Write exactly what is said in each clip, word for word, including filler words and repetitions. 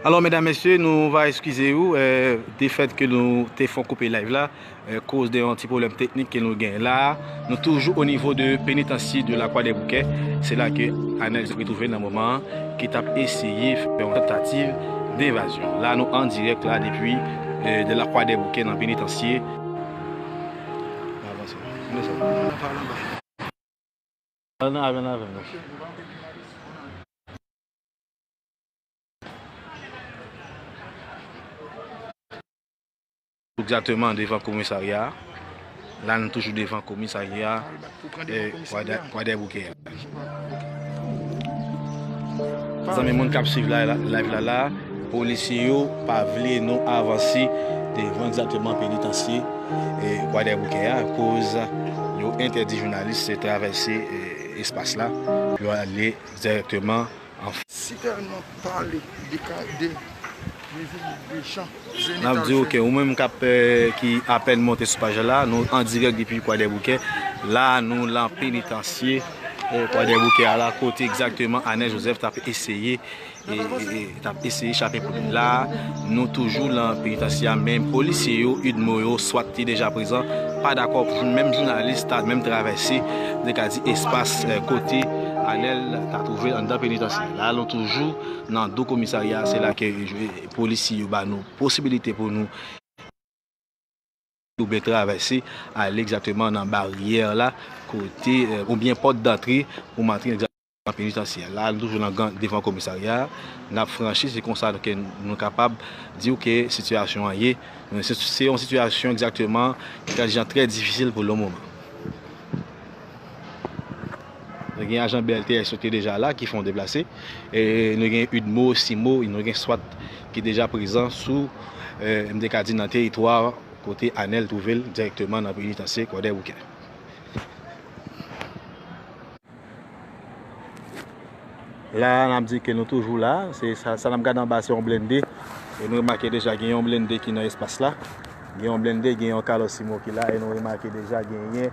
Alò, medam, mesye, nou va eskize w, eh, de fèt ke nou te fè koupe live la, eh, koz de yon ti pwoblèm teknik ke nou gen la. Nou toujou o nivo de penitansye de la Croix des Bouquets. Se la ke Anèl Joseph retwouve nan moman an, ki t ap eseye fè yon tantativ devazyon. La, nou an dirèk la depi, eh, de la Croix des Bouquets nan penitansye. Avanse. Ann avè n, ann avè n. Egzakteman devan komisarya a. La, nou toujou devan komisarya, eh, Kwadè, Kwadè Boukè a. Zanmi, moun k ap swiv la, la, live la, la, polisye yo pa vle nou avanse devan egzakteman penitansye, eh, Kwadè Boukè a, koz yo entèdi jounalis travèse, eh, espas la pou yo ale dirèkteman an. Si tèlman pale de ka, de, de, de jan N ap di w ke ou menm k ap, eh, ki apèn monte sou paj la, nou an dirèk depi Kwadè Boukè. La, nou lan penitansye, eh, Kwadè Boukè a la, kote egzakteman Anèl Joseph t ap eseye, eh, eh, eh, t ap eseye chape pou li. La, nou toujou lan penitansye a, men polisye yo, UDMO yo, swat ki deja prezan, pa dakò pou menm jounalis ta menm travèse, nou ka di, espas, eh, kote Anèl ta twouve anndan penitansye. La, nou toujou nan do komisarya, se la ke, eh, polisye yo ba nou posibilite pou nou oubyen travèse, ale egzakteman nan baryè la, kote, eh, oubyen pòt dantre pou m antre egzakteman nan penitansye a. La, nou toujou nan gran, devan komisarya a, n ap franchi, se konsa ke nou kapab di w ke sitiyasyon an ye. Se, se yon sitiyasyon egzakteman ki ka di jan trè difisil pou le moman. Nou gen ajan B L T S yo te deja la ki fè yon deplase. E nou gen UDMO, CIMO, nou gen swat ki deja prezan sou, eh, m te ka di nan teritwa kote Anèl twouve l dirèkteman nan penitansye Kwadè Boukè. La, n ap di ke nou toujou la. Se sa, sa n ap gade anba, se yon blende. E nou remake deja gen yon blende ki nan espas la. Gen yon blende, gen yon kalòsimo ki la. E nou remake deja genyen,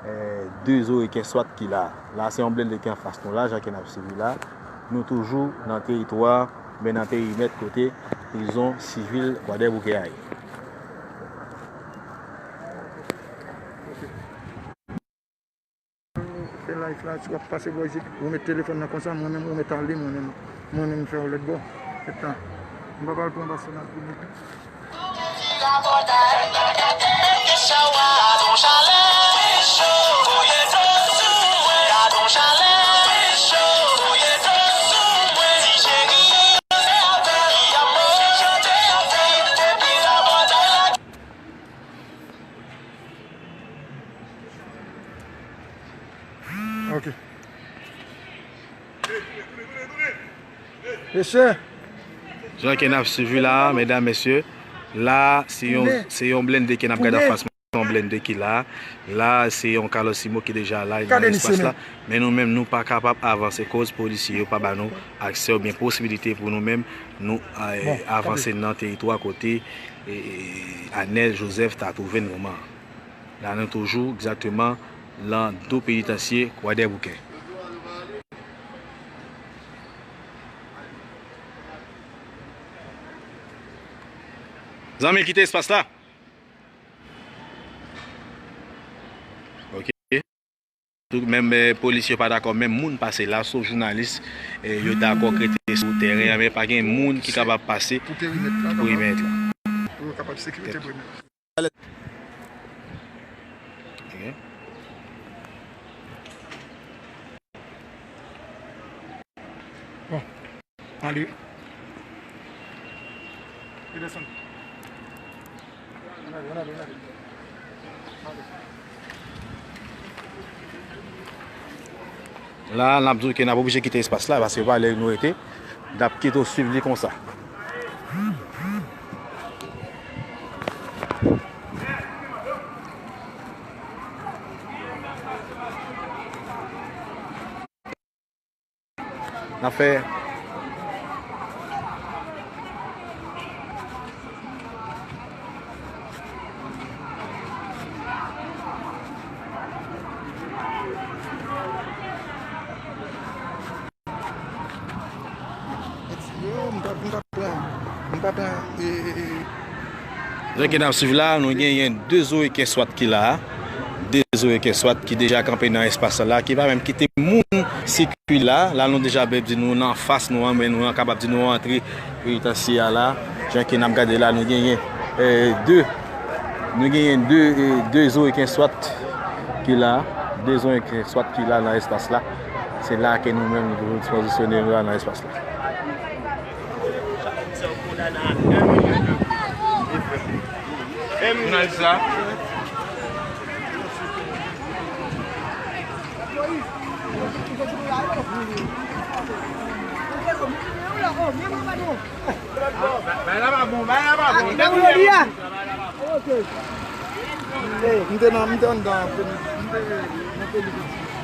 eh, de zo reken swat ki la. La, se yon blende ki anfas nou la, jan ke n ap swiv la. Nou toujou nan teritwa, men nan perimèt kote prizon sivil Kwadè Boukè a ye. Fè live la, si w ap pase bò isit, ou met telefòn nan konsa, mwen menm, ou met ale, mwen menm, mwen menm, m fè w lòt bò. Etan, m pa pral pran pasyans pou nou. Ok. Mesye. Jan ke n ap swiv la, medam, mesye, la, se yon, se yon blende ke n ap gade anfas mwen, se yon blende ki la. La, se yon kalòsimo ki deja la, nan espas la. Men nou menm, nou pa kapab avanse koz polisye yo pa ba nou aksè oubyen posibilite pou nou menm, nou, eh, avanse nan teritwa kote, eh, Anèl Joseph ta twouve l moman an. La, nou toujou egzakteman lan do penitansye Kwadè Boukè. Zanmi, kite espas la. Ok. Tout, menm, eh, polis yo pa dakò, menm moun pase la, sof jounalis, eh, yo dakò k rete sou teren an, men pa gen moun ki kapab pase pou perimèt la. Pou yo kapab sekirite perimèt la. Ok. Bon. Ale. Li desann. Ann ale, ann ale, ann ale. Ale. La, n ap di w ke n ap oblije kite espas la, paske pa lè nou rete, n ap kite w swiv li konsa. N ap fè. Yo, m t ap, m t ap pran. Jan ke n ap swiv la, nou genyen de zo e kè swat ki la a. De zo e kè swat ki deja kanpe nan espas la, ki pa menm kite moun sikile la. La, nou deja byen di nou nan fas nou an, men nou an kapab di nou antre penitansye a la. Jan ke n ap gade la, nou genyen, eh, de, nou genyen de, eh, de zo e kè swat ki la. De zo e kè swat ki la nan espas la. Se la ke nou menm nou pozisyone nou la nan espas la. Moun al di sa. Bay la pa bon, bay la pa bon. M te nan, m te anndan, m te nan pelikil.